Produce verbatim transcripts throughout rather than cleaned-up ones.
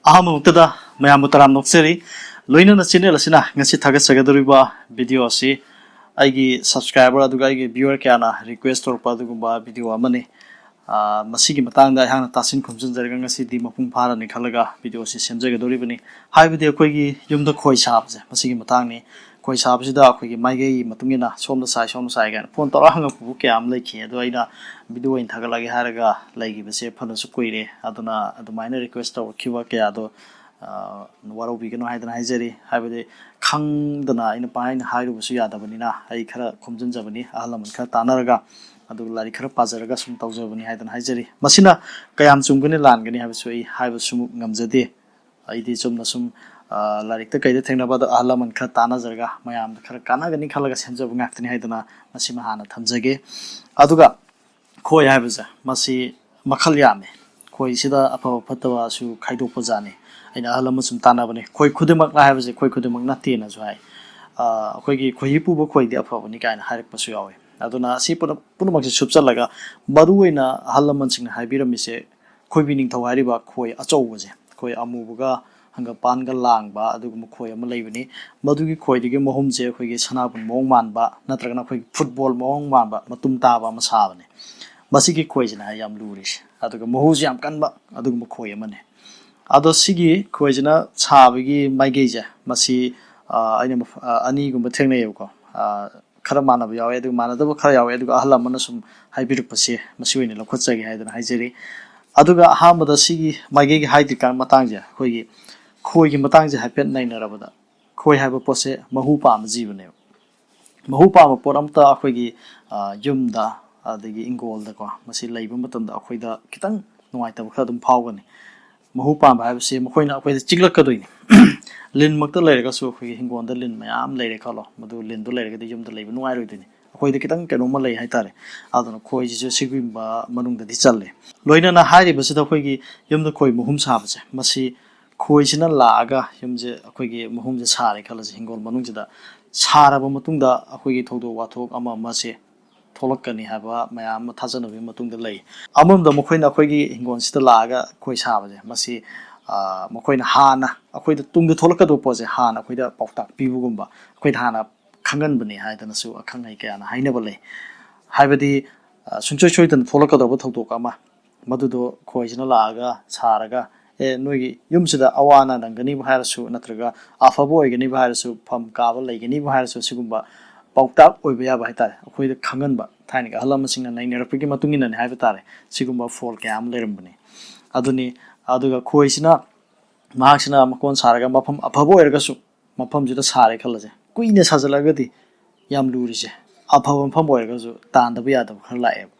ꯑꯍꯥꯟꯕꯃꯛꯇꯗ ꯃꯌꯥꯝꯕꯨ ꯇꯔꯥꯝꯅ ꯑꯣꯛꯆꯔꯤ꯫ ꯂꯣꯏꯅꯅ ꯆꯦꯅꯦꯜ ꯑꯁꯤꯅ ꯉꯁꯤ ꯊꯥꯒꯠꯆꯒꯗꯧꯔꯤꯕ ꯚꯤꯗꯤꯑꯣ ꯑꯁꯤ ꯑꯩꯒꯤ ꯁꯕꯁꯀ꯭ꯔꯥꯏꯕꯔ ꯑꯗꯨꯒ ꯑꯩꯒꯤ ꯚ꯭ꯌꯨꯋꯔ ꯀꯌꯥꯅ ꯔꯤꯀ꯭ꯋꯦꯁ ꯇꯧꯔꯛꯄ ꯑꯗꯨꯒꯨꯝꯕ ꯚꯤꯗꯤꯑꯣ ꯑꯃꯅꯤ꯫ ꯑꯥ, ꯃꯁꯤꯒꯤ ꯃꯇꯥꯡꯗ ꯑꯩꯍꯥꯛꯅ ꯇꯥꯁꯤꯟ ꯈꯣꯝꯖꯤꯟꯖꯔꯒ ꯉꯁꯤꯗꯤ ꯃꯄꯨꯡ ꯐꯥꯔꯅꯤ ꯈꯜꯂꯒ ꯚꯤꯗꯤꯑꯣ ꯑꯁꯤ ꯁꯦꯝꯖꯒꯗꯧꯔꯤꯕꯅꯤ꯫ ꯍꯥꯏꯕꯗꯤ ꯑꯩꯈꯣꯏꯒꯤ ꯌꯨꯝꯗ ꯈꯣꯏ ꯁꯥꯕꯁꯦ, ꯃꯁꯤꯒꯤ ꯃꯇꯥꯡꯅꯤ꯫ ꯈꯣꯏ ꯁꯥꯕꯁꯤꯗ ꯑꯩꯈꯣꯏꯒꯤ ꯃꯥꯏꯀꯩꯒꯤ ꯃꯇꯨꯡ ꯏꯟꯅ ꯁꯣꯝꯗ ꯁꯥꯏ, ꯁꯣꯝꯗ ꯁꯥꯏ ꯀꯥꯏꯅ ꯐꯣꯟ ꯇꯧꯔꯒ ꯍꯪꯉꯛꯄꯕꯨ ꯀꯌꯥ ꯑꯃ ꯂꯩꯈꯤ꯫ ꯑꯗꯣ ꯑꯩꯅ ꯚꯤꯗꯤꯑꯣ ꯑꯣꯏꯅ ꯊꯥꯒꯠꯂꯒꯦ ꯍꯥꯏꯔꯒ ꯂꯩꯈꯤꯕꯁꯦ ꯐꯅꯁꯨ ꯀꯨꯏꯔꯦ꯫ ꯑꯗꯨꯅ ꯑꯗꯨꯃꯥꯏꯅ ꯔꯤꯀ꯭ꯋꯦꯁ ꯇꯧꯔꯛꯈꯤꯕ ꯀꯌꯥꯗꯣ, ꯑ, ꯋꯥꯔꯧꯕꯤꯒꯅꯨ ꯍꯥꯏꯗꯅ ꯍꯥꯏꯖꯔꯤ꯫ ꯍꯥꯏꯕꯗꯤ ꯈꯪꯗꯅ ꯑꯩꯅ ꯄꯪꯍꯥꯏꯅ ꯍꯥꯏꯔꯨꯕꯁꯨ ꯌꯥꯗꯕꯅꯤꯅ ꯑꯩ ꯈꯔ ꯈꯣꯝꯖꯤꯟꯖꯕꯅꯤ, ꯑꯍꯜ ꯂꯃꯟ ꯈꯔ ꯇꯥꯟꯅꯔꯒ, ꯑꯗꯨꯒ ꯂꯥꯏꯔꯤꯛ ꯈꯔ ꯄꯥꯖꯔꯒ ꯁꯨꯝ ꯇꯧꯖꯕꯅꯤ ꯍꯥꯏꯗꯅ ꯍꯥꯏꯖꯔꯤ꯫ ꯃꯁꯤꯅ ꯀꯌꯥꯝ ꯆꯨꯝꯒꯅꯤ ꯂꯥꯟꯒꯅꯤ ꯍꯥꯏꯕꯁꯨ ꯑꯩ ꯍꯥꯏꯕꯁꯨꯃꯨꯛ ꯉꯝꯖꯗꯦ꯫ ꯑꯩꯗꯤ ꯆꯨꯝꯅ ꯁꯨꯝ, ꯑ, ꯂꯥꯏꯔꯤꯛꯇ ꯀꯩꯗ ꯊꯦꯡꯅꯕꯗ ꯑꯍꯜ ꯂꯃꯟ ꯈꯔ ꯇꯥꯟꯅꯖꯔꯒ ꯃꯌꯥꯝꯗ ꯈꯔ ꯀꯥꯟꯅꯒꯅꯤ ꯈꯜꯂꯒ ꯁꯦꯝꯖꯕ ꯉꯥꯛꯇꯅꯤ ꯍꯥꯏꯗꯅ ꯃꯁꯤꯃ ꯍꯥꯟꯅ ꯊꯝꯖꯒꯦ꯫ ꯑꯗꯨꯒ ꯈꯣꯏ ꯍꯥꯏꯕꯁꯦ ꯃꯁꯤ ꯃꯈꯜ ꯌꯥꯝꯃꯤ꯫ ꯈꯣꯏꯁꯤꯗ ꯑꯐꯕ ꯐꯠꯇꯕꯁꯨ ꯈꯥꯏꯗꯣꯛꯄ ꯖꯥꯠꯅꯤ꯫ ꯑꯩꯅ ꯑꯍꯜ ꯑꯃ ꯁꯨꯝ ꯇꯥꯟꯅꯕꯅꯤ, "ꯈꯣꯏ ꯈꯨꯗꯤꯡꯃꯛꯂ?" ꯍꯥꯏꯕꯁꯦ, "ꯈꯣꯏ ꯈꯨꯗꯤꯡꯃꯛ ꯅꯠꯇꯦꯅꯁꯨ" ꯍꯥꯏ꯫ ꯑ, ꯑꯩꯈꯣꯏꯒꯤ ꯈꯣꯏꯍꯤ ꯄꯨꯕ ꯈꯣꯏꯗꯤ ꯑꯐꯕꯅꯤ ꯀꯥꯏꯅ ꯍꯥꯏꯔꯛꯄꯁꯨ ꯌꯥꯎꯋꯤ꯫ ꯑꯗꯨꯅ ꯑꯁꯤ ꯄꯨꯝꯅ-, ꯄꯨꯝꯅꯃꯛꯁꯦ ꯁꯨꯞꯆꯜꯂꯒ ꯃꯔꯨꯑꯣꯏꯅ ꯑꯍꯜ ꯂꯃꯟꯁꯤꯡꯅ ꯍꯥꯏꯕꯤꯔꯝꯃꯤꯁꯦ, ꯈꯣꯏꯕꯤ ꯅꯤꯡꯊꯧ ꯍꯥꯏꯔꯤꯕ ꯈꯣꯏ ꯑꯆꯧꯕꯁꯦ, ꯈꯣꯏ ꯑꯃꯨꯕꯒ ꯍꯪꯒꯄꯥꯟꯒ ꯂꯥꯡꯕ ꯑꯗꯨꯒꯨꯝꯕ ꯈꯣꯏ ꯑꯃ ꯂꯩꯕꯅꯤ꯫ ꯃꯗꯨꯒꯤ ꯈꯣꯏꯗꯨꯒꯤ ꯃꯍꯨꯝꯁꯦ ꯑꯩꯈꯣꯏꯒꯤ ꯁꯅꯥꯕꯨꯟ ꯃꯑꯣꯡ ꯃꯥꯟꯕ ꯅꯠꯇ꯭ꯔꯒꯅ ꯑꯩꯈꯣꯏꯒꯤ ꯐꯨꯠꯕꯣꯜ ꯃꯑꯣꯡ ꯃꯥꯟꯕ ꯃꯇꯨꯝ ꯇꯥꯕ ꯑꯃ ꯁꯥꯕꯅꯤ꯫ ꯃꯁꯤꯒꯤ ꯈꯣꯏꯁꯤꯅ ꯍꯥꯏ ꯌꯥꯝ ꯂꯨꯔꯤꯁꯦ, ꯑꯗꯨꯒ ꯃꯍꯨꯁꯨ ꯌꯥꯝ ꯀꯟꯕ ꯑꯗꯨꯒꯨꯝꯕ ꯈꯣꯏ ꯑꯃꯅꯤ꯫ ꯑꯗꯣ ꯁꯤꯒꯤ ꯈꯣꯏꯁꯤꯅ ꯁꯥꯕꯒꯤ ꯃꯥꯏꯀꯩꯁꯦ, ꯃꯁꯤ, ꯑ, ꯑꯩꯅ ꯃꯐ-, ꯑ, ꯑꯅꯤꯒꯨꯝꯕ ꯊꯦꯡꯅꯩꯌꯦꯕꯀꯣ꯫ ꯑ, ꯈꯔ ꯃꯥꯟꯅꯕ ꯌꯥꯎꯋꯦ, ꯑꯗꯨꯒ ꯃꯥꯟꯅꯗꯕ ꯈꯔ ꯌꯥꯎꯋꯦ, ꯑꯗꯨꯒ ꯑꯍꯜ ꯑꯃꯅ ꯁꯨꯝ ꯍꯥꯏꯕꯤꯔꯛꯄꯁꯦ ꯃꯁꯤ ꯑꯣꯏꯅ ꯂꯧꯈꯠꯆꯒꯦ ꯍꯥꯏꯗꯅ ꯍꯥꯏꯖꯔꯤ꯫ ꯑꯗꯨꯒ ꯑꯍꯥꯟꯕꯗ ꯁꯤꯒꯤ ꯃꯥꯏꯀꯩꯒꯤ ꯍꯥꯏꯗ꯭ꯔꯤꯀꯥꯟ ꯃꯇꯥꯡꯁꯦ, ꯑꯩꯈꯣꯏꯒꯤ ꯈꯣꯏꯒꯤ ꯃꯇꯥꯡꯁꯦ ꯍꯥꯏꯐꯦꯠ ꯅꯩꯅꯔꯕꯗ, ꯈꯣꯏ ꯍꯥꯏꯕ ꯄꯣꯠꯁꯦ ꯃꯍꯨ ꯄꯥꯝꯕ ꯖꯤꯕꯅꯦꯕ꯫ ꯃꯍꯨ ꯄꯥꯝꯕ ꯄꯣꯠ ꯑꯃꯇ ꯑꯩꯈꯣꯏꯒꯤ, ꯑ, ꯌꯨꯝꯗ, ꯑꯗꯒꯤ ꯏꯪꯒꯣꯜꯗꯀꯣ, ꯃꯁꯤ ꯂꯩꯕ ꯃꯇꯝꯗ ꯑꯩꯈꯣꯏꯗ ꯈꯤꯇꯪ ꯅꯨꯡꯉꯥꯏꯇꯕ ꯈꯔ ꯑꯗꯨꯝ ꯐꯥꯎꯒꯅꯤ꯫ ꯃꯍꯨ ꯄꯥꯝꯕ ꯍꯥꯏꯕꯁꯤ ꯃꯈꯣꯏꯅ ꯑꯩꯈꯣꯏꯗ ꯆꯤꯛꯂꯛꯀꯗꯣꯏꯅꯤ꯫ ꯂꯤꯟꯃꯛꯇ ꯂꯩꯔꯒꯁꯨ, ꯑꯩꯈꯣꯏꯒꯤ ꯍꯤꯡꯒꯣꯜꯗ ꯂꯤꯟ ꯃꯌꯥꯝ ꯂꯩꯔꯦ ꯈꯜꯂꯣ, ꯃꯗꯨ ꯂꯤꯟꯗꯨ ꯂꯩꯔꯒꯗꯤ ꯌꯨꯝꯗ ꯂꯩꯕ ꯅꯨꯡꯉꯥꯏꯔꯣꯏꯗꯣꯏꯅꯤ꯫ ꯑꯩꯈꯣꯏꯗ ꯈꯤꯇꯪ ꯀꯩꯅꯣꯝꯃ ꯂꯩ ꯍꯥꯏꯇꯥꯔꯦ꯫ ꯑꯗꯨꯅ ꯈꯣꯏꯁꯤꯁꯨ ꯁꯤꯒꯨꯝꯕ ꯃꯅꯨꯡꯗꯗꯤ ꯆꯜꯂꯦ꯫ ꯂꯣꯏꯅꯅ ꯍꯥꯏꯔꯤꯕꯁꯤꯗ ꯑꯩꯈꯣꯏꯒꯤ ꯌꯨꯝꯗ ꯈꯣꯏ ꯃꯍꯨꯝ ꯁꯥꯕꯁꯦ, ꯃꯁꯤ ꯈꯣꯏꯁꯤꯅ ꯂꯥꯛꯑꯒ ꯌꯨꯝꯁꯦ, ꯑꯩꯈꯣꯏꯒꯤ ꯃꯍꯨꯝꯁꯦ ꯁꯥꯔꯦ ꯈꯜꯂꯁꯤ, ꯍꯤꯡꯒꯣꯜ ꯃꯅꯨꯡꯁꯤꯗ ꯁꯥꯔꯕ ꯃꯇꯨꯡꯗ ꯑꯩꯈꯣꯏꯒꯤ ꯊꯧꯗꯣꯛ ꯋꯥꯊꯣꯛ ꯑꯃ ꯑꯃꯁꯦ ꯊꯣꯛꯂꯛꯀꯅꯤ ꯍꯥꯏꯕ ꯃꯌꯥꯝ ꯑꯃ ꯊꯥꯖꯅꯕꯒꯤ ꯃꯇꯨꯡꯗ ꯂꯩ꯫ ꯑꯃꯔꯣꯝꯗ ꯃꯈꯣꯏꯅ ꯑꯩꯈꯣꯏꯒꯤ ꯍꯤꯡꯒꯣꯜꯁꯤꯗ ꯂꯥꯛꯑꯒ ꯈꯣꯏ ꯁꯥꯕꯁꯦ, ꯃꯁꯤ, ꯃꯈꯣꯏꯅ ꯍꯥꯟꯅ ꯑꯩꯈꯣꯏꯗ ꯇꯨꯡꯗ ꯊꯣꯛꯂꯛꯀꯗꯕ ꯄꯣꯠꯁꯦ ꯍꯥꯟꯅ ꯑꯩꯈꯣꯏꯗ ꯄꯥꯎꯇꯥꯛ ꯄꯤꯕꯒꯨꯝꯕ, ꯑꯩꯈꯣꯏꯗ ꯍꯥꯟꯅ ꯈꯪꯍꯟꯕꯅꯤ ꯍꯥꯏꯗꯅꯁꯨ ꯑꯈꯪ ꯑꯍꯩ ꯀꯌꯥꯅ ꯍꯥꯏꯅꯕ ꯂꯩ꯫ ꯍꯥꯏꯕꯗꯤ ꯁꯨꯡꯁꯣꯏ ꯁꯣꯏꯗꯅ ꯊꯣꯛꯂꯛꯀꯗꯧꯕ ꯊꯧꯗꯣꯛ ꯑꯃ, ꯃꯗꯨꯗꯣ ꯈꯣꯏꯁꯤꯅ ꯂꯥꯛꯑꯒ ꯁꯥꯔꯒ, "ꯑꯦ, ꯅꯣꯏꯒꯤ ꯌꯨꯝꯁꯤꯗ ꯑꯋꯥ ꯑꯅꯥ ꯅꯪꯒꯅꯤꯕꯨ ꯍꯥꯏꯔꯁꯨ, ꯅꯠꯇ꯭ꯔꯒ ꯑꯐꯕ ꯑꯣꯏꯒꯅꯤꯕꯨ ꯍꯥꯏꯔꯁꯨ, ꯐꯝ ꯀꯥꯕ ꯂꯩꯒꯅꯤꯕꯨ ꯍꯥꯏꯔꯁꯨ", ꯁꯤꯒꯨꯝꯕ ꯄꯥꯎꯇꯥꯛ ꯑꯣꯏꯕ ꯌꯥꯕ ꯍꯥꯏꯇꯥꯔꯦ, ꯑꯩꯈꯣꯏꯗ ꯈꯪꯍꯟꯕ, ꯊꯥꯏꯅꯒꯤ ꯑꯍꯜ ꯂꯃꯟꯁꯤꯡꯅ ꯅꯩꯅꯔꯛꯄꯒꯤ ꯃꯇꯨꯡ ꯏꯟꯅꯅꯤ ꯍꯥꯏꯕ ꯇꯥꯔꯦ, ꯁꯤꯒꯨꯝꯕ ꯐꯣꯜ ꯀꯌꯥ ꯑꯃ ꯂꯩꯔꯝꯕꯅꯤ꯫ ꯑꯗꯨꯅꯤ, ꯑꯗꯨꯒ ꯈꯣꯏꯁꯤꯅ, ꯃꯍꯥꯛꯁꯤꯅ ꯃꯀꯣꯟ ꯁꯥꯔꯒ ꯃꯐꯝ ꯑꯐꯕ ꯑꯣꯏꯔꯒꯁꯨ, ꯃꯐꯝꯁꯤꯗ ꯁꯥꯔꯦ ꯈꯜꯂꯁꯦ, ꯀꯨꯏꯅ ꯁꯥꯖꯜꯂꯛꯑꯒꯗꯤ ꯌꯥꯝ ꯂꯨꯔꯤꯁꯦ, ꯑꯐꯕ ꯃꯐꯝ ꯑꯣꯏꯔꯒꯁꯨ ꯇꯥꯟꯗꯕ ꯌꯥꯗꯕ ꯈꯔ ꯂꯥꯛꯑꯦꯕ꯫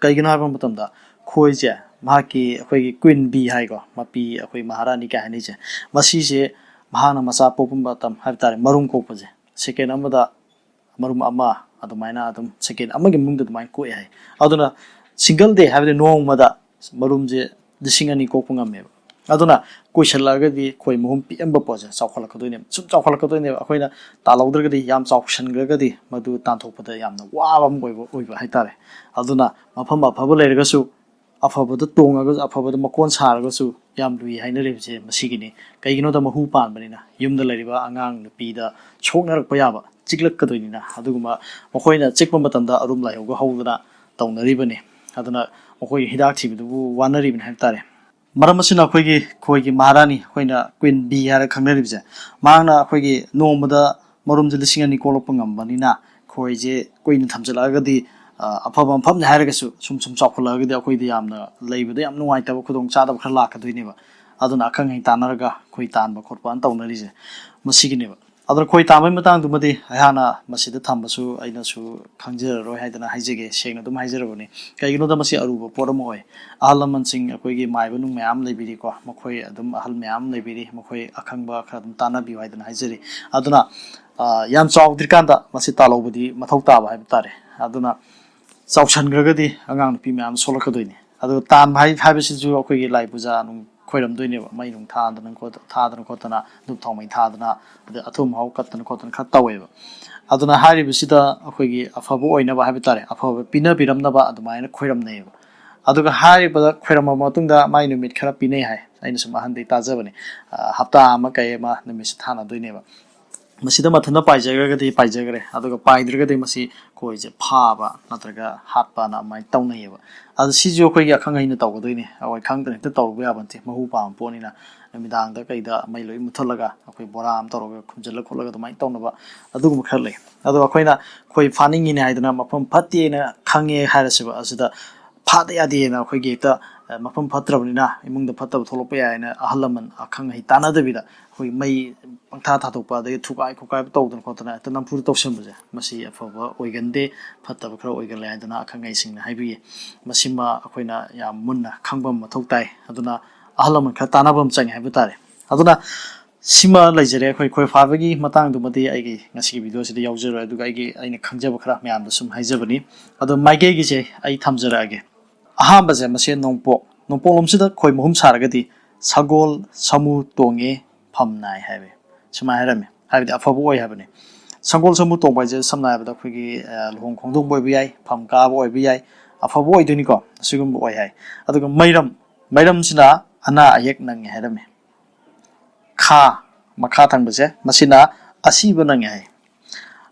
ꯀꯩꯒꯤꯅꯣ ꯍꯥꯏꯕ ꯃꯇꯝꯗ, ꯈꯣꯏꯁꯦ ꯃꯍꯥꯛꯀꯤ, ꯑꯩꯈꯣꯏꯒꯤ ꯀ꯭ꯋꯤꯟ ꯕꯤ ꯍꯥꯏꯀꯣ, ꯃꯄꯤ, ꯑꯩꯈꯣꯏ ꯃꯍꯥꯔꯥꯅꯤ ꯀꯥꯏ ꯍꯥꯏꯅꯩꯁꯦ, ꯃꯁꯤꯁꯦ ꯃꯍꯥꯛꯅ ꯃꯆꯥ ꯄꯣꯛꯄ ꯃꯇꯝ ꯍꯥꯏꯕ ꯇꯥꯔꯦ, ꯃꯔꯨꯝ ꯀꯣꯛꯄꯁꯦ ꯁꯦꯀꯦꯟ ꯑꯃꯗ ꯃꯔꯨꯝ ꯑꯃ, ꯑꯗꯨꯃꯥꯏꯅ ꯑꯗꯨꯝ ꯁꯦꯀꯦꯟ ꯑꯃꯒꯤ ꯃꯅꯨꯡꯗ ꯑꯗꯨꯃꯥꯏꯅ ꯀꯣꯛꯑꯦ ꯍꯥꯏ꯫ ꯑꯗꯨꯅ ꯁꯤꯡꯒꯜ ꯗꯦ ꯍꯥꯏꯕꯗꯤ ꯅꯣꯡꯃꯗ ꯃꯔꯨꯝꯁꯦ ꯂꯤꯁꯤꯡ ꯑꯅꯤ ꯀꯣꯛꯄ ꯉꯝꯃꯦꯕ꯫ ꯑꯗꯨꯅ ꯀꯨꯏꯁꯜꯂꯛꯑꯒꯗꯤ ꯈꯣꯏ ꯃꯍꯨꯝ ꯄꯤꯛꯑꯝꯕ ꯄꯣꯠꯁꯦ ꯆꯥꯎꯈꯠꯂꯛꯀꯗꯣꯏꯅꯦꯕ, ꯁꯨꯝ ꯆꯥꯎꯈꯠꯂꯛꯀꯗꯣꯏꯅꯦꯕ꯫ ꯑꯩꯈꯣꯏꯅ ꯇꯥꯜꯍꯧꯗ꯭ꯔꯒꯗꯤ, ꯌꯥꯝ ꯆꯥꯎꯁꯟꯈ꯭ꯔꯒꯗꯤ ꯃꯗꯨ ꯇꯥꯟꯊꯣꯛꯄꯗ ꯌꯥꯝꯅ ꯋꯥꯕ ꯑꯃ ꯑꯣꯏꯕ, ꯑꯣꯏꯕ ꯍꯥꯏꯇꯥꯔꯦ꯫ ꯑꯗꯨꯅ ꯃꯐꯝ ꯑꯐꯕ ꯂꯩꯔꯒꯁꯨ, ꯑꯐꯕꯗ ꯇꯣꯡꯉꯒꯁꯨ, ꯑꯐꯕꯗ ꯃꯀꯣꯟ ꯁꯥꯔꯒꯁꯨ ꯌꯥꯝ ꯂꯨꯏ ꯍꯥꯏꯅꯔꯤꯕꯁꯦ ꯃꯁꯤꯒꯤꯅꯤ꯫ ꯀꯩꯒꯤꯅꯣꯗ, ꯃꯍꯨ ꯄꯥꯟꯕꯅꯤꯅ ꯌꯨꯝꯗ ꯂꯩꯔꯤꯕ ꯑꯉꯥꯡ ꯅꯨꯄꯤꯗ ꯁꯣꯛꯅꯔꯛꯄ ꯌꯥꯕ, ꯆꯤꯛꯂꯛꯀꯗꯣꯏꯅꯤꯅ, ꯑꯗꯨꯒꯨꯝꯕ ꯃꯈꯣꯏꯅ ꯆꯤꯛꯄ ꯃꯇꯝꯗ ꯑꯔꯨꯝ ꯂꯥꯏꯍꯧꯒ ꯍꯧꯗꯅ ꯇꯧꯅꯔꯤꯕꯅꯤ꯫ ꯑꯗꯨꯅ ꯃꯈꯣꯏꯒꯤ ꯍꯤꯗꯥꯛ ꯊꯤꯕꯗꯨꯕꯨ ꯋꯥꯅꯔꯤꯕꯅꯤ ꯍꯥꯏꯕ ꯇꯥꯔꯦ꯫ ꯃꯔꯝ ꯑꯁꯤꯅ ꯑꯩꯈꯣꯏꯒꯤ ꯈꯣꯏꯒꯤ ꯃꯍꯥꯔꯥꯅꯤ, ꯑꯩꯈꯣꯏꯅ ꯀ꯭ꯋꯤꯟ ꯕꯤ ꯍꯥꯏꯔ ꯈꯪꯅꯔꯤꯕꯁꯦ, ꯃꯍꯥꯛꯅ ꯑꯩꯈꯣꯏꯒꯤ ꯅꯣꯡꯃꯗ ꯃꯔꯨꯝꯁꯦ ꯂꯤꯁꯤꯡ ꯑꯅꯤ ꯀꯣꯛꯂꯛꯄ ꯉꯝꯕꯅꯤꯅ, ꯈꯣꯏꯁꯦ ꯀꯨꯏꯅ ꯊꯝꯖꯤꯜꯂꯛꯑꯒꯗꯤ, ꯑ, ꯑꯐꯕ ꯃꯐꯝꯅꯤ ꯍꯥꯏꯔꯒꯁꯨ ꯁꯨꯝ ꯁꯨꯝ ꯆꯥꯎꯈꯠꯂꯛꯑꯒꯗꯤ ꯑꯩꯈꯣꯏꯗ ꯌꯥꯝꯅ ꯂꯩꯕꯗ ꯌꯥꯝ ꯅꯨꯡꯉꯥꯏꯇꯕ ꯈꯨꯗꯣꯡ ꯆꯥꯗꯕ ꯈꯔ ꯂꯥꯛꯀꯗꯣꯏꯅꯦꯕ꯫ ꯑꯗꯨꯅ ꯑꯈꯪ ꯑꯍꯩ ꯇꯥꯟꯅꯔꯒ ꯈꯣꯏ ꯇꯥꯟꯕ ꯈꯣꯠꯄ ꯑꯅ ꯇꯧꯅꯔꯤꯁꯦ ꯃꯁꯤꯒꯤꯅꯦꯕ꯫ ꯑꯗꯨꯅ ꯈꯣꯏ ꯇꯥꯟꯕꯒꯤ ꯃꯇꯥꯡꯗꯨꯃꯗꯤ ꯑꯩꯍꯥꯛꯅ ꯃꯁꯤꯗ ꯊꯝꯕꯁꯨ ꯑꯩꯅꯁꯨ ꯈꯪꯖꯔꯔꯣꯏ ꯍꯥꯏꯗꯅ ꯍꯥꯏꯖꯒꯦ, ꯁꯦꯡꯅ ꯑꯗꯨꯝ ꯍꯥꯏꯖꯔꯕꯅꯤ꯫ ꯀꯩꯒꯤꯅꯣꯗ, ꯃꯁꯤ ꯑꯔꯨꯕ ꯄꯣꯠ ꯑꯃ ꯑꯣꯏ꯫ ꯑꯍꯜ ꯂꯃꯟꯁꯤꯡ, ꯑꯩꯈꯣꯏꯒꯤ ꯃꯥꯏꯕ ꯅꯨꯡ ꯃꯌꯥꯝ ꯂꯩꯕꯤꯔꯤꯀꯣ, ꯃꯈꯣꯏ ꯑꯗꯨꯝ ꯑꯍꯜ ꯃꯌꯥꯝ ꯂꯩꯕꯤꯔꯤ, ꯃꯈꯣꯏ ꯑꯈꯪꯕ ꯈꯔ ꯑꯗꯨꯝ ꯇꯥꯟꯅꯕꯤꯌꯨ ꯍꯥꯏꯗꯅ ꯍꯥꯏꯖꯔꯤ꯫ ꯑꯗꯨꯅ, ꯑ, ꯌꯥꯝ ꯆꯥꯎꯗ꯭ꯔꯤꯀꯥꯟꯗ ꯃꯁꯤ ꯇꯥꯜꯍꯧꯕꯗꯤ ꯃꯊꯧ ꯇꯥꯕ ꯍꯥꯏꯕ ꯇꯥꯔꯦ꯫ ꯑꯗꯨꯅ ꯆꯥꯎꯁꯟꯈ꯭ꯔꯒꯗꯤ ꯑꯉꯥꯡ ꯅꯨꯄꯤ ꯃꯌꯥꯝ ꯁꯣꯛꯂꯛꯀꯗꯣꯏꯅꯤ꯫ ꯑꯗꯨꯒ ꯇꯥꯟꯕ ꯍꯥꯏ-, ꯍꯥꯏꯕꯁꯤꯁꯨ ꯑꯩꯈꯣꯏꯒꯤ ꯂꯥꯏ ꯄꯨꯖꯥ ꯅꯨꯡ ꯈꯣꯏꯔꯝꯗꯣꯏꯅꯦꯕ, ꯃꯩ ꯅꯨꯡ ꯊꯥꯗꯅ ꯈꯣꯠꯇ-, ꯊꯥꯗꯅ ꯈꯣꯠꯇꯅ, ꯙꯨꯞ ꯊꯥꯎꯃꯩ ꯊꯥꯗꯅ, ꯑꯗꯩ ꯑꯊꯨꯝ ꯑꯍꯥꯎ ꯀꯠꯇꯅ ꯈꯣꯠꯇꯅ ꯈꯔ ꯇꯧꯋꯦꯕ꯫ ꯑꯗꯨꯅ ꯍꯥꯏꯔꯤꯕꯁꯤꯗ ꯑꯩꯈꯣꯏꯒꯤ ꯑꯐꯕ ꯑꯣꯏꯅꯕ ꯍꯥꯏꯕ ꯇꯥꯔꯦ, ꯑꯐꯕ ꯄꯤꯅꯕꯤꯔꯝꯅꯕ ꯑꯗꯨꯃꯥꯏꯅ ꯈꯣꯏꯔꯝꯅꯩꯌꯦꯕ꯫ ꯑꯗꯨꯒ ꯍꯥꯏꯔꯤꯕꯗ ꯈꯣꯏꯔꯝꯃꯕ ꯃꯇꯨꯡꯗ ꯃꯥꯏ ꯅꯨꯃꯤꯠ ꯈꯔ ꯄꯤꯅꯩ ꯍꯥꯏ꯫ ꯑꯩꯅ ꯁꯨꯝ ꯑꯍꯟꯗꯩ ꯇꯥꯖꯕꯅꯤ꯫ ꯑ, ꯍꯞꯇꯥ ꯑꯃ ꯀꯩ ꯑꯃ ꯅꯨꯃꯤꯠꯁꯦ ꯊꯥꯅꯗꯣꯏꯅꯦꯕ꯫ ꯃꯁꯤꯗ ꯃꯊꯟꯇ ꯄꯥꯏꯖꯈ꯭ꯔꯒꯗꯤ ꯄꯥꯏꯖꯈ꯭ꯔꯦ, ꯑꯗꯨꯒ ꯄꯥꯏꯗ꯭ꯔꯒꯗꯤ ꯃꯁꯤ ꯈꯣꯏꯁꯦ ꯐꯥꯕ ꯅꯠꯇ꯭ꯔꯒ ꯍꯥꯠꯄꯅ ꯑꯗꯨꯃꯥꯏꯅ ꯇꯧꯅꯩꯌꯦꯕ꯫ ꯑꯗꯨ ꯁꯤꯁꯨ ꯑꯩꯈꯣꯏꯒꯤ ꯑꯈꯪ ꯑꯍꯩꯅ ꯇꯧꯒꯗꯣꯏꯅꯦ꯫ ꯑꯩꯈꯣꯏ ꯈꯪꯗꯅ ꯍꯦꯛꯇ ꯇꯧꯔꯨꯕ ꯌꯥꯕ ꯅꯠꯇꯦ, ꯃꯍꯨ ꯄꯥꯝꯕ ꯄꯣꯠꯅꯤꯅ꯫ ꯅꯨꯃꯤꯗꯥꯡꯗ ꯀꯩꯗ ꯃꯩ ꯂꯣꯏ ꯃꯨꯠꯊꯠꯂꯒ ꯑꯩꯈꯣꯏ ꯕꯣꯔꯥ ꯑꯃ ꯇꯧꯔꯒ ꯈꯨꯝꯖꯤꯜꯂ ꯈꯣꯠꯂꯒ ꯑꯗꯨꯃꯥꯏꯅ ꯇꯧꯅꯕ ꯑꯗꯨꯒꯨꯝꯕ ꯈꯔ ꯂꯩ꯫ ꯑꯗꯣ ꯑꯩꯈꯣꯏꯅ ꯈꯣꯏ ꯐꯥꯅꯤꯡꯉꯤꯅꯦ ꯍꯥꯏꯗꯅ ꯃꯐꯝ ꯐꯠꯇꯦꯅ ꯈꯪꯉꯦ ꯍꯥꯏꯔꯁꯦꯕ, ꯑꯁꯤꯗ ꯐꯥꯗ ꯌꯥꯗꯦꯅ ꯑꯩꯈꯣꯏꯒꯤ ꯍꯦꯛꯇ, ꯑ, ꯃꯐꯝ ꯐꯠꯇ꯭ꯔꯕꯅꯤꯅ ꯏꯃꯨꯡꯗ ꯐꯠꯇꯕ ꯊꯣꯛꯂꯛꯄ ꯌꯥꯏꯅ ꯑꯍꯜ ꯂꯃꯟ ꯑꯈꯪ ꯑꯍꯩ ꯇꯥꯟꯅꯗꯕꯤꯗ ꯑꯩꯈꯣꯏ ꯃꯩ ꯄꯪꯊꯥ ꯊꯥꯗꯣꯛꯄ, ꯑꯗꯒꯤ ꯊꯨꯒꯥꯏ ꯈꯣꯠꯀꯥꯏꯕ ꯇꯧꯗꯅ ꯈꯣꯠꯇꯅ ꯍꯦꯛꯇ ꯅꯝꯐꯨꯗ ꯇꯧꯁꯟꯕꯁꯦ, ꯃꯁꯤ ꯑꯐꯕ ꯑꯣꯏꯒꯟꯗꯦ, ꯐꯠꯇꯕ ꯈꯔ ꯑꯣꯏꯒꯜꯂꯦ ꯍꯥꯏꯗꯅ ꯑꯈꯪ ꯑꯍꯩꯁꯤꯡꯅ ꯍꯥꯏꯕꯤꯌꯦ꯫ ꯃꯁꯤꯃ ꯑꯩꯈꯣꯏꯅ ꯌꯥꯝ ꯃꯨꯟꯅ ꯈꯪꯕ ꯑꯃ ꯃꯊꯧ ꯇꯥꯏ꯫ ꯑꯗꯨꯅ ꯑꯍꯜ ꯂꯃꯟ ꯈꯔ ꯇꯥꯟꯅꯕ ꯑꯃ ꯆꯪꯉꯦ ꯍꯥꯏꯕ ꯇꯥꯔꯦ꯫ ꯑꯗꯨꯅ ꯁꯤꯃ ꯂꯩꯖꯔꯦ ꯑꯩꯈꯣꯏ ꯈꯣꯏ ꯐꯥꯕꯒꯤ ꯃꯇꯥꯡꯗꯨꯃꯗꯤ ꯑꯩꯒꯤ ꯉꯁꯤꯒꯤ ꯚꯤꯗꯤꯑꯣꯁꯤꯗ ꯌꯥꯎꯖꯔꯣꯏ, ꯑꯗꯨꯒ ꯑꯩꯒꯤ, ꯑꯩꯅ ꯈꯪꯖꯕ ꯈꯔ ꯃꯌꯥꯝꯗ ꯁꯨꯝ ꯍꯥꯏꯖꯕꯅꯤ꯫ ꯑꯗꯣ ꯃꯥꯏꯀꯩꯒꯤꯁꯦ ꯑꯩ ꯊꯝꯖꯔꯛꯑꯒꯦ꯫ ꯑꯍꯥꯟꯕꯁꯦ ꯃꯁꯦ ꯅꯣꯡꯄꯣꯛ, ꯅꯣꯡꯄꯣꯛꯂꯣꯝꯁꯤꯗ ꯈꯣꯏ ꯃꯍꯨꯝ ꯁꯥꯔꯒꯗꯤ ꯁꯒꯣꯜ ꯁꯥꯃꯨ ꯇꯣꯡꯉꯦ, ꯐꯝ ꯅꯥꯏ ꯍꯥꯏꯕ ꯁꯨꯃꯥꯏꯅ ꯍꯥꯏꯔꯝꯃꯤ, ꯍꯥꯏꯕꯗꯤ ꯑꯐꯕ ꯑꯣꯏ ꯍꯥꯏꯕꯅꯤ꯫ ꯁꯒꯣꯜ ꯁꯥꯃꯨ ꯇꯣꯡꯕ ꯍꯥꯏꯁꯦ ꯁꯝꯅ ꯍꯥꯏꯔꯕꯗ ꯑꯩꯈꯣꯏꯒꯤ, ꯑ, ꯂꯨꯍꯣꯡ ꯈꯣꯡꯗꯣꯡꯕ ꯑꯣꯏꯕ ꯌꯥꯏ, ꯐꯝ ꯀꯥꯕ ꯑꯣꯏꯕ ꯌꯥꯏ, ꯑꯐꯕ ꯑꯣꯏꯗꯣꯏꯅꯤꯀꯣ, ꯑꯁꯤꯒꯨꯝꯕ ꯑꯣꯏ ꯍꯥꯏ꯫ ꯑꯗꯨꯒ ꯃꯩꯔꯝ, ꯃꯩꯔꯝꯁꯤꯅ ꯑꯅꯥ ꯑꯌꯦꯛ ꯅꯪꯉꯦ ꯍꯥꯏꯔꯝꯃꯤ꯫ ꯈꯥ, ꯃꯈꯥ ꯊꯪꯕꯁꯦ, ꯃꯁꯤꯅ ꯑꯁꯤꯕ ꯅꯪꯉꯦ ꯍꯥꯏ꯫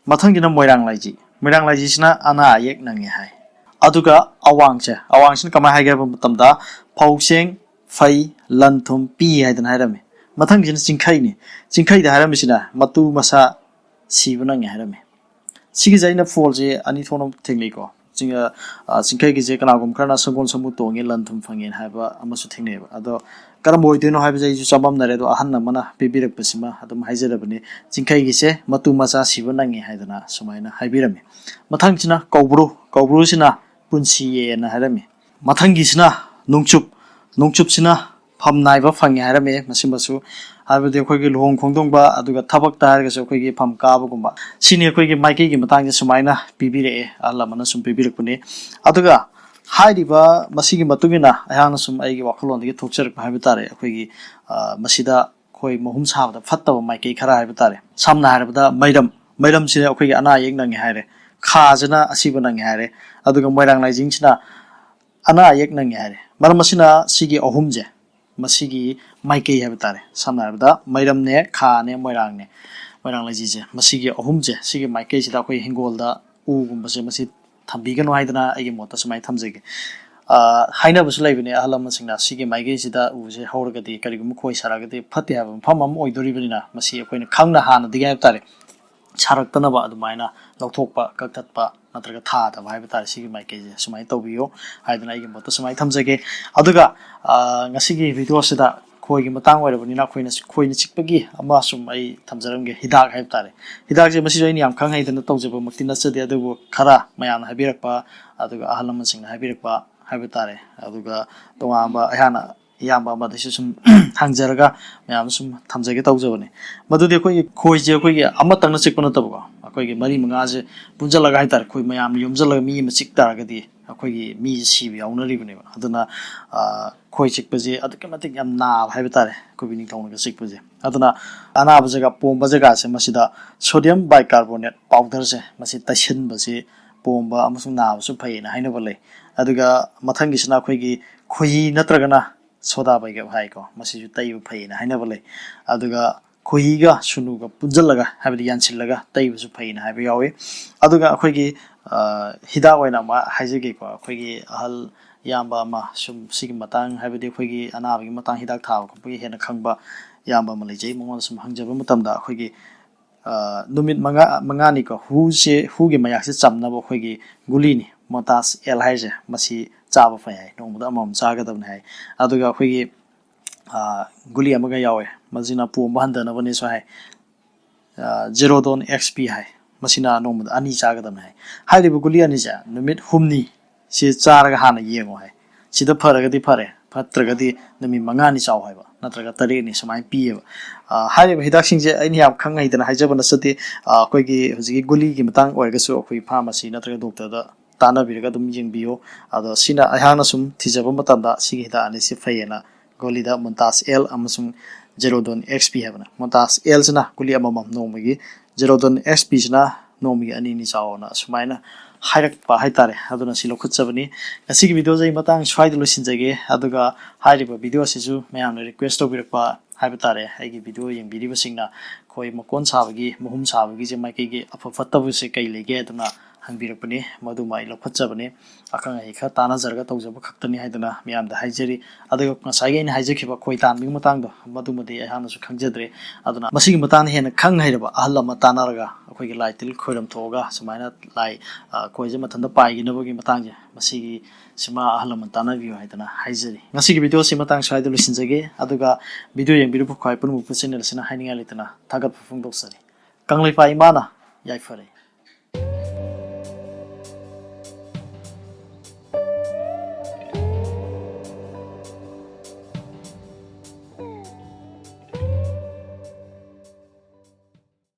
ꯃꯊꯪꯒꯤꯅ ꯃꯣꯏꯔꯥꯡ ꯂꯥꯏꯖꯤ꯫ ꯃꯣꯏꯔꯥꯡ ꯂꯥꯏꯖꯤꯁꯤꯅ ꯑꯅꯥ ꯑꯌꯦꯛ ꯅꯪꯉꯦ ꯍꯥꯏ꯫ ꯑꯗꯨꯒ ꯑꯋꯥꯡꯁꯦ, ꯑꯋꯥꯡꯁꯤꯅ ꯀꯃꯥꯏꯅ ꯍꯥꯏꯒꯦ ꯍꯥꯏꯕ ꯃꯇꯝꯗ ꯐꯧꯁꯦꯡ, ꯐꯩ, ꯂꯟ ꯊꯨꯝ ꯄꯤ ꯍꯥꯏꯗꯅ ꯍꯥꯏꯔꯝꯃꯤ꯫ ꯃꯊꯪꯒꯤꯁꯤꯅ ꯆꯤꯡꯈꯩꯅꯤ꯫ ꯆꯤꯡꯈꯩꯗ ꯍꯥꯏꯔꯝꯃꯤꯁꯤꯅ ꯃꯇꯨ ꯃꯆꯥ ꯁꯤꯕ ꯅꯪꯉꯦ ꯍꯥꯏꯔꯝꯃꯤ꯫ ꯁꯤꯒꯤꯁꯦ ꯑꯩꯅ ꯐꯣꯜꯁꯦ ꯑꯅꯤ ꯊꯣꯛꯅ ꯊꯦꯡꯅꯩꯀꯣ꯫ ꯆꯤꯡ-, ꯑ, ꯆꯤꯡꯈꯩꯒꯤꯁꯦ ꯀꯅꯥꯒꯨꯝꯕ ꯈꯔꯅ ꯁꯒꯣꯜ ꯁꯥꯃꯨ ꯇꯣꯡꯉꯦ, ꯂꯟ ꯊꯨꯝ ꯐꯪꯉꯦꯅ ꯍꯥꯏꯕ ꯑꯃꯁꯨ ꯊꯦꯡꯅꯩꯑꯕ꯫ ꯑꯗꯣ ꯀꯔꯝꯕ ꯑꯣꯏꯗꯣꯏꯅꯣ ꯍꯥꯏꯕꯁꯦ ꯑꯩꯁꯨ ꯆꯃꯝꯅꯔꯦ꯫ ꯑꯗꯣ ꯑꯍꯟ ꯑꯃꯅ ꯄꯤꯕꯤꯔꯛꯄꯁꯤꯃ ꯑꯗꯨꯝ ꯍꯥꯏꯖꯔꯕꯅꯤ꯫ ꯆꯤꯡꯈꯩꯒꯤꯁꯦ ꯃꯇꯨ ꯃꯆꯥ ꯁꯤꯕ ꯅꯪꯉꯤ ꯍꯥꯏꯗꯅ ꯁꯨꯃꯥꯏꯅ ꯍꯥꯏꯕꯤꯔꯝꯃꯤ꯫ ꯃꯊꯪꯁꯤꯅ ꯀꯧꯕ꯭ꯔꯨ, ꯀꯧꯕ꯭ꯔꯨꯁꯤꯅ ꯄꯨꯟꯁꯤꯌꯦꯅ ꯍꯥꯏꯔꯝꯃꯤ꯫ ꯃꯊꯪꯒꯤꯁꯤꯅ ꯅꯣꯡꯆꯨꯞ, ꯅꯣꯡꯆꯨꯞꯁꯤꯅ ꯐꯝ ꯅꯥꯏꯕ ꯐꯪꯉꯦ ꯍꯥꯏꯔꯝꯃꯦ꯫ ꯃꯁꯤꯃꯁꯨ ꯍꯥꯏꯕꯗꯤ ꯑꯩꯈꯣꯏꯒꯤ ꯂꯨꯍꯣꯡ ꯈꯣꯡꯗꯣꯡꯕ, ꯑꯗꯨꯒ ꯊꯕꯛꯇ ꯍꯥꯏꯔꯒꯁꯨ ꯑꯩꯈꯣꯏꯒꯤ ꯐꯝ ꯀꯥꯕꯒꯨꯝꯕ, ꯁꯤꯅꯤ ꯑꯩꯈꯣꯏꯒꯤ ꯃꯥꯏꯀꯩꯒꯤ ꯃꯇꯥꯡꯁꯦ ꯁꯨꯃꯥꯏꯅ ꯄꯤꯕꯤꯔꯛꯑꯦ, ꯑꯍꯜ ꯂꯃꯟꯅ ꯁꯨꯝ ꯄꯤꯕꯤꯔꯛꯄꯅꯤ꯫ ꯑꯗꯨꯒ ꯍꯥꯏꯔꯤꯕ ꯃꯁꯤꯒꯤ ꯃꯇꯨꯡ ꯏꯟꯅ ꯑꯩꯍꯥꯛꯅ ꯁꯨꯝ ꯑꯩꯒꯤ ꯋꯥꯈꯜꯂꯣꯟꯗꯒꯤ ꯊꯣꯛꯆꯔꯛꯄ ꯍꯥꯏꯕ ꯇꯥꯔꯦ, ꯑꯩꯈꯣꯏꯒꯤ, ꯑ, ꯃꯁꯤꯗ ꯑꯩꯈꯣꯏ ꯃꯍꯨꯝ ꯁꯥꯕꯗ ꯐꯠꯇꯕ ꯃꯥꯏꯀꯩ ꯈꯔ ꯍꯥꯏꯕ ꯇꯥꯔꯦ꯫ ꯁꯝꯅ ꯍꯥꯏꯔꯕꯗ ꯃꯩꯔꯝ, ꯃꯩꯔꯝꯁꯤꯅ ꯑꯩꯈꯣꯏꯒꯤ ꯑꯅꯥ ꯑꯌꯦꯛ ꯅꯪꯉꯦ ꯍꯥꯏꯔꯦ, ꯈꯥꯁꯤꯅ ꯑꯁꯤꯕ ꯅꯪꯉꯦ ꯍꯥꯏꯔꯦ, ꯑꯗꯨꯒ ꯃꯣꯏꯔꯥꯡ ꯂꯥꯏꯖꯤꯡꯁꯤꯅ ꯑꯅꯥ ꯑꯌꯦꯛ ꯅꯪꯉꯦ ꯍꯥꯏꯔꯦ꯫ ꯃꯔꯝ ꯑꯁꯤꯅ ꯁꯤꯒꯤ ꯑꯍꯨꯝꯁꯦ, ꯃꯁꯤꯒꯤ ꯃꯥꯏꯀꯩ ꯍꯥꯏꯕ ꯇꯥꯔꯦ, ꯁꯝꯅ ꯍꯥꯏꯔꯕꯗ ꯃꯩꯔꯝꯅꯦ, ꯈꯥꯅꯦ, ꯃꯣꯏꯔꯥꯡꯅꯦ, ꯃꯣꯏꯔꯥꯡ ꯂꯩꯖꯤꯁꯦ, ꯃꯁꯤꯒꯤ ꯑꯍꯨꯝꯁꯦ, ꯁꯤꯒꯤ ꯃꯥꯏꯀꯩꯁꯤꯗ ꯑꯩꯈꯣꯏ ꯍꯤꯡꯒꯣꯜꯗ ꯎꯒꯨꯝꯕꯁꯦ ꯃꯁꯤ ꯊꯝꯕꯤꯒꯅꯨ ꯍꯥꯏꯗꯅ ꯑꯩꯒꯤ ꯃꯣꯠꯇ ꯁꯨꯃꯥꯏꯅ ꯊꯝꯖꯒꯦ꯫ ꯑ, ꯍꯥꯏꯅꯕꯁꯨ ꯂꯩꯕꯅꯦ ꯑꯍꯜ ꯂꯃꯟꯁꯤꯡꯅ, ꯁꯤꯒꯤ ꯃꯥꯏꯀꯩꯁꯤꯗ ꯎꯁꯦ ꯍꯧꯔꯒꯗꯤ, ꯀꯔꯤꯒꯨꯝꯕ ꯈꯣꯏ ꯁꯥꯔꯛꯑꯒꯗꯤ ꯐꯠꯇꯦ ꯍꯥꯏꯕ ꯃꯐꯝ ꯑꯃ ꯑꯣꯏꯗꯣꯔꯤꯕꯅꯤꯅ, ꯃꯁꯤ ꯑꯩꯈꯣꯏꯅ ꯈꯪꯅ ꯍꯥꯟꯅꯗꯒꯤ ꯍꯥꯏꯕ ꯇꯥꯔꯦ, ꯁꯥꯔꯛꯇꯅꯕ ꯑꯗꯨꯃꯥꯏꯅ ꯂꯧꯊꯣꯛꯄ, ꯀꯛꯊꯠꯄ ꯅꯠꯇ꯭ꯔꯒ ꯊꯥꯗꯕ ꯍꯥꯏꯕ ꯇꯥꯔꯦ꯫ ꯁꯤꯒꯤ ꯃꯥꯏꯀꯩꯁꯦ ꯁꯨꯃꯥꯏꯅ ꯇꯧꯕꯤꯌꯣ ꯍꯥꯏꯗꯅ ꯑꯩꯒꯤ ꯃꯣꯠꯇ ꯁꯨꯃꯥꯏꯅ ꯊꯝꯖꯒꯦ꯫ ꯑꯗꯨꯒ, ꯑ, ꯉꯁꯤꯒꯤ ꯚꯤꯗꯤꯑꯣꯁꯤꯗ ꯈꯣꯏꯒꯤ ꯃꯇꯥꯡ ꯑꯣꯏꯔꯕꯅꯤꯅ, ꯑꯩꯈꯣꯏꯅ ꯈꯣꯏꯅ ꯆꯤꯛꯄꯒꯤ ꯑꯃ ꯁꯨꯝ ꯑꯩ ꯊꯝꯖꯔꯝꯒꯦ, ꯍꯤꯗꯥꯛ ꯍꯥꯏꯕ ꯇꯥꯔꯦ꯫ ꯍꯤꯗꯥꯛꯁꯦ ꯃꯁꯤꯁꯨ ꯑꯩꯅ ꯌꯥꯝ ꯈꯪ ꯍꯩꯗꯅ ꯇꯧꯖꯕꯃꯛꯇꯤ ꯅꯠꯆꯗꯦ, ꯑꯗꯨꯕꯨ ꯈꯔ ꯃꯌꯥꯝꯅ ꯍꯥꯏꯕꯤꯔꯛꯄ, ꯑꯗꯨꯒ ꯑꯍꯜ ꯂꯃꯟꯁꯤꯡꯅ ꯍꯥꯏꯕꯤꯔꯛꯄ ꯍꯥꯏꯕ ꯇꯥꯔꯦ, ꯑꯗꯨꯒ ꯇꯣꯉꯥꯟꯕ ꯑꯩꯍꯥꯛꯅ ꯏꯌꯥꯝꯕ ꯑꯃꯗꯁꯨ ꯁꯨꯝ ꯍꯪꯖꯔꯒ ꯃꯌꯥꯝꯗ ꯁꯨꯝ ꯊꯝꯖꯒꯦ ꯇꯧꯖꯕꯅꯦ꯫ ꯃꯗꯨꯗꯤ ꯑꯩꯈꯣꯏꯒꯤ ꯈꯣꯏꯁꯦ ꯑꯩꯈꯣꯏꯒꯤ ꯑꯃꯇꯪꯅ ꯆꯤꯛꯄ ꯅꯠꯇꯕꯀꯣ, ꯑꯩꯈꯣꯏꯒꯤ ꯃꯔꯤ ꯃꯉꯥꯁꯦ ꯄꯨꯟꯁꯤꯜꯂꯒ ꯍꯥꯏꯇꯥꯔꯦ, ꯈꯣꯏ ꯃꯌꯥꯝ ꯌꯣꯝꯁꯤꯜꯂꯒ ꯃꯤ ꯑꯃ ꯆꯤꯛ ꯇꯥꯔꯒꯗꯤ ꯑꯩꯈꯣꯏꯒꯤ ꯃꯤꯁꯦ ꯁꯤꯕ ꯌꯥꯎꯅꯔꯤꯕꯅꯦꯕ꯫ ꯑꯗꯨꯅ, ꯑ, ꯈꯣꯏ ꯆꯤꯛꯄꯁꯦ ꯑꯗꯨꯛꯀꯤ ꯃꯇꯤꯛ ꯌꯥꯝ ꯅꯥꯕ ꯍꯥꯏꯕ ꯇꯥꯔꯦ, ꯈꯣꯏꯕꯤ ꯅꯤꯡꯊꯧꯅꯒ ꯆꯤꯛꯄꯁꯦ꯫ ꯑꯗꯨꯅ ꯑꯅꯥꯕ ꯖꯒꯥ, ꯄꯣꯝꯕ ꯖꯒꯥꯁꯦ ꯃꯁꯤꯗ sodium bicarbonate powderꯁꯦ ꯃꯁꯤ ꯇꯩꯁꯤꯟꯕꯁꯤ ꯄꯣꯝꯕ ꯑꯃꯁꯨꯡ ꯅꯥꯕꯁꯨ ꯐꯩꯌꯦꯅ ꯍꯥꯏꯅꯕ ꯂꯩ꯫ ꯑꯗꯨꯒ ꯃꯊꯪꯒꯤꯁꯤꯅ ꯑꯩꯈꯣꯏꯒꯤ ꯈꯣꯏꯍꯤ ꯅꯠꯇ꯭ꯔꯒꯅ soda bicarbonate ꯍꯥꯏꯀꯣ, ꯃꯁꯤꯁꯨ ꯇꯩꯕ ꯐꯩꯌꯦꯅ ꯍꯥꯏꯅꯕ ꯂꯩ꯫ ꯑꯗꯨꯒ ꯈꯣꯏꯍꯤꯒ ꯁꯨꯅꯨꯒ ꯄꯨꯟꯁꯤꯜꯂꯒ, ꯍꯥꯏꯕꯗꯤ ꯌꯥꯟꯁꯤꯜꯂꯒ ꯇꯩꯕꯁꯨ ꯐꯩꯌꯦꯅ ꯍꯥꯏꯕ ꯌꯥꯎꯏ꯫ ꯑꯗꯨꯒ ꯑꯩꯈꯣꯏꯒꯤ, ꯑ, ꯍꯤꯗꯥꯛ ꯑꯣꯏꯅ ꯑꯃ ꯍꯥꯏꯖꯒꯦꯀꯣ, ꯑꯩꯈꯣꯏꯒꯤ ꯑꯍꯜ ꯏꯌꯥꯝꯕ ꯑꯃ ꯁꯨꯝ ꯁꯤꯒꯤ ꯃꯇꯥꯡ, ꯍꯥꯏꯕꯗꯤ ꯑꯩꯈꯣꯏꯒꯤ ꯑꯅꯥꯕꯒꯤ ꯃꯇꯥꯡ ꯍꯤꯗꯥꯛ ꯊꯥꯕ ꯈꯣꯠꯄꯒꯤ ꯍꯦꯟꯅ ꯈꯪꯕ ꯏꯌꯥꯝꯕ ꯑꯃ ꯂꯩꯖꯩ, ꯃꯉꯣꯟꯗ ꯁꯨꯝ ꯍꯪꯖꯕ ꯃꯇꯝꯗ ꯑꯩꯈꯣꯏꯒꯤ, ꯑ, ꯅꯨꯃꯤꯠ ꯃꯉꯥ, ꯃꯉꯥꯅꯤꯀꯣ, ꯍꯨꯁꯦ, ꯍꯨꯒꯤ ꯃꯌꯥꯛꯁꯦ ꯆꯝꯅꯕ ꯑꯩꯈꯣꯏꯒꯤ ꯒꯨꯂꯤꯅꯤ, ꯃꯣꯟꯇꯥꯁ ꯑꯦꯜ ꯍꯥꯏꯁꯦ, ꯃꯁꯤ ꯆꯥꯕ ꯐꯩ ꯍꯥꯏ, ꯅꯣꯡꯃꯗ ꯑꯃꯃꯝ ꯆꯥꯒꯗꯕꯅꯤ ꯍꯥꯏ꯫ ꯑꯗꯨꯒ ꯑꯩꯈꯣꯏꯒꯤ, ꯑ, ꯒꯨꯂꯤ ꯑꯃꯒ ꯌꯥꯎꯋꯦ, ꯃꯁꯤꯅ ꯄꯣꯝꯕ ꯍꯟꯊꯅꯕꯅꯦꯁꯨ ꯍꯥꯏ꯫ ꯑ, Zerodon X P ꯍꯥꯏ, ꯃꯁꯤꯅ ꯅꯣꯡꯃꯗ ꯑꯅꯤ ꯆꯥꯒꯗꯕꯅꯤ ꯍꯥꯏ꯫ ꯍꯥꯏꯔꯤꯕ ꯒꯨꯂꯤ ꯑꯅꯤꯁꯦ ꯅꯨꯃꯤꯠ ꯍꯨꯝꯅꯤ ꯁꯤ ꯆꯥꯔꯒ ꯍꯥꯟꯅ ꯌꯦꯡꯉꯣ ꯍꯥꯏ꯫ ꯁꯤꯗ ꯐꯔꯒꯗꯤ ꯐꯔꯦ, ꯐꯠꯇ꯭ꯔꯒꯗꯤ ꯅꯨꯃꯤꯠ ꯃꯉꯥꯅꯤ ꯆꯥꯎ ꯍꯥꯏꯕ, ꯅꯠꯇ꯭ꯔꯒ ꯇꯔꯦꯠꯅꯤ ꯁꯨꯃꯥꯏꯅ ꯄꯤꯌꯦꯕ꯫ ꯑ, ꯍꯥꯏꯔꯤꯕ ꯍꯤꯗꯥꯛꯁꯤꯡꯁꯦ ꯑꯩꯅ ꯌꯥꯝ ꯈꯪ ꯍꯩꯗꯅ ꯍꯥꯏꯖꯕ ꯅꯠꯆꯗꯦ꯫ ꯑ, ꯑꯩꯈꯣꯏꯒꯤ ꯍꯧꯖꯤꯛꯀꯤ ꯒꯨꯂꯤꯒꯤ ꯃꯇꯥꯡ ꯑꯣꯏꯔꯒꯁꯨ ꯑꯩꯈꯣꯏ ꯐꯥꯔꯃꯥꯁꯤ ꯅꯠꯇ꯭ꯔꯒ ꯗꯣꯛꯇꯔꯗ ꯇꯥꯟꯅꯕꯤꯔꯒ ꯑꯗꯨꯝ ꯌꯦꯡꯕꯤꯌꯨ꯫ ꯑꯗꯣ ꯁꯤꯅ ꯑꯩꯍꯥꯛꯅ ꯁꯨꯝ ꯊꯤꯖꯕ ꯃꯇꯝꯗ ꯁꯤꯒꯤ ꯍꯤꯗꯥꯛ ꯑꯅꯤꯁꯤ ꯐꯩꯌꯦꯅ ꯒꯣꯂꯤꯗ ꯃꯨꯟꯇꯥꯖ ꯑꯦꯜ ꯑꯃꯁꯨꯡ ꯖꯦꯔꯣꯗꯣꯟ ꯑꯦꯛꯁ ꯄꯤ ꯍꯥꯏꯕꯅ꯫ ꯃꯨꯟꯇꯥꯖ ꯑꯦꯜꯁꯤꯅ ꯒꯨꯂꯤ ꯑꯃꯃꯝ ꯅꯣꯡꯃꯒꯤ, ꯖꯦꯔꯣꯗꯣꯟ ꯑꯦꯛꯁ ꯄꯤꯁꯤꯅ ꯅꯣꯡꯃꯒꯤ ꯑꯅꯤ ꯑꯅꯤ ꯆꯥꯎꯑꯣꯅ ꯑꯁꯨꯃꯥꯏꯅ ꯍꯥꯏꯔꯛꯄ ꯍꯥꯏꯇꯥꯔꯦ꯫ ꯑꯗꯨꯅ ꯁꯤ ꯂꯧꯈꯠꯆꯕꯅꯤ꯫ ꯉꯁꯤꯒꯤ videoꯁꯦ ꯑꯩ ꯃꯇꯥꯡ ꯁ꯭ꯋꯥꯏꯗ ꯂꯣꯏꯁꯤꯟꯖꯒꯦ꯫ ꯑꯗꯨꯒ ꯍꯥꯏꯔꯤꯕ video ꯑꯁꯤꯁꯨ ꯃꯌꯥꯝꯅ request ꯇꯧꯕꯤꯔꯛꯄ ꯍꯥꯏꯕ ꯇꯥꯔꯦ, ꯑꯩꯒꯤ video ꯌꯦꯡꯕꯤꯔꯤꯕꯁꯤꯡꯅ ꯑꯩꯈꯣꯏ ꯃꯀꯣꯟ ꯁꯥꯕꯒꯤ, ꯃꯍꯨꯝ ꯁꯥꯕꯒꯤꯁꯦ ꯃꯥꯏꯀꯩꯒꯤ ꯑꯐ ꯐꯠꯇꯕꯁꯦ ꯀꯩ ꯂꯩꯒꯦ ꯑꯗꯨꯅ ꯍꯪꯕꯤꯔꯛꯄꯅꯤ꯫ ꯃꯗꯨꯃ ꯑꯩ ꯂꯧꯈꯠꯆꯕꯅꯤ꯫ ꯑꯈꯪ ꯑꯍꯩ ꯈꯔ ꯇꯥꯟꯅꯖꯔꯒ ꯇꯧꯖꯕ ꯈꯛꯇꯅꯤ ꯍꯥꯏꯗꯨꯅ ꯃꯌꯥꯝꯗ ꯍꯥꯏꯖꯔꯤ꯫ ꯑꯗꯨꯒ ꯉꯁꯥꯏꯒꯤ ꯑꯩꯅ ꯍꯥꯏꯖꯈꯤꯕ ꯈꯣꯏ ꯇꯥꯟꯕꯒꯤ ꯃꯇꯥꯡꯗꯣ, ꯃꯗꯨꯃꯗꯤ ꯑꯩꯍꯥꯛꯅꯁꯨ ꯈꯪꯖꯗ꯭ꯔꯦ꯫ ꯑꯗꯨꯅ ꯃꯁꯤꯒꯤ ꯃꯇꯥꯡꯗ ꯍꯦꯟꯅ ꯈꯪ ꯍꯩꯔꯕ ꯑꯍꯜ ꯑꯃ ꯇꯥꯟꯅꯔꯒ ꯑꯩꯈꯣꯏꯒꯤ ꯂꯥꯏ ꯇꯤꯜ ꯈꯣꯏꯔꯝ ꯊꯣꯛꯑꯒ ꯁꯨꯃꯥꯏꯅ ꯂꯥꯏ, ꯑ, ꯈꯣꯏꯁꯦ ꯃꯊꯟꯇ ꯄꯥꯏꯈꯤꯅꯕꯒꯤ ꯃꯇꯥꯡꯁꯦ, ꯃꯁꯤꯒꯤ ꯁꯤꯃ ꯑꯍꯜ ꯂꯃꯟ ꯇꯥꯟꯅꯕꯤꯌꯨ ꯍꯥꯏꯗꯅ ꯍꯥꯏꯖꯔꯤ꯫ ꯉꯁꯤꯒꯤ videoꯁꯤ ꯃꯇꯥꯡ ꯁ꯭ꯋꯥꯏꯗ ꯂꯣꯏꯁꯤꯟꯖꯒꯦ꯫ ꯑꯗꯨꯒ video ꯌꯦꯡꯕꯤꯔꯤꯕ ꯈ꯭ꯋꯥꯏ ꯄꯨꯝꯅꯃꯛꯄꯨ channel ꯑꯁꯤꯅ ꯍꯥꯏꯅꯤꯡꯉꯥꯏ ꯂꯩꯇꯅ ꯊꯥꯒꯠꯄ ꯐꯣꯡꯗꯣꯛꯆꯔꯤ꯫ ꯀꯪꯂꯩꯄꯥꯛ ꯏꯃꯥꯅ ꯌꯥꯏꯐꯔꯦ꯫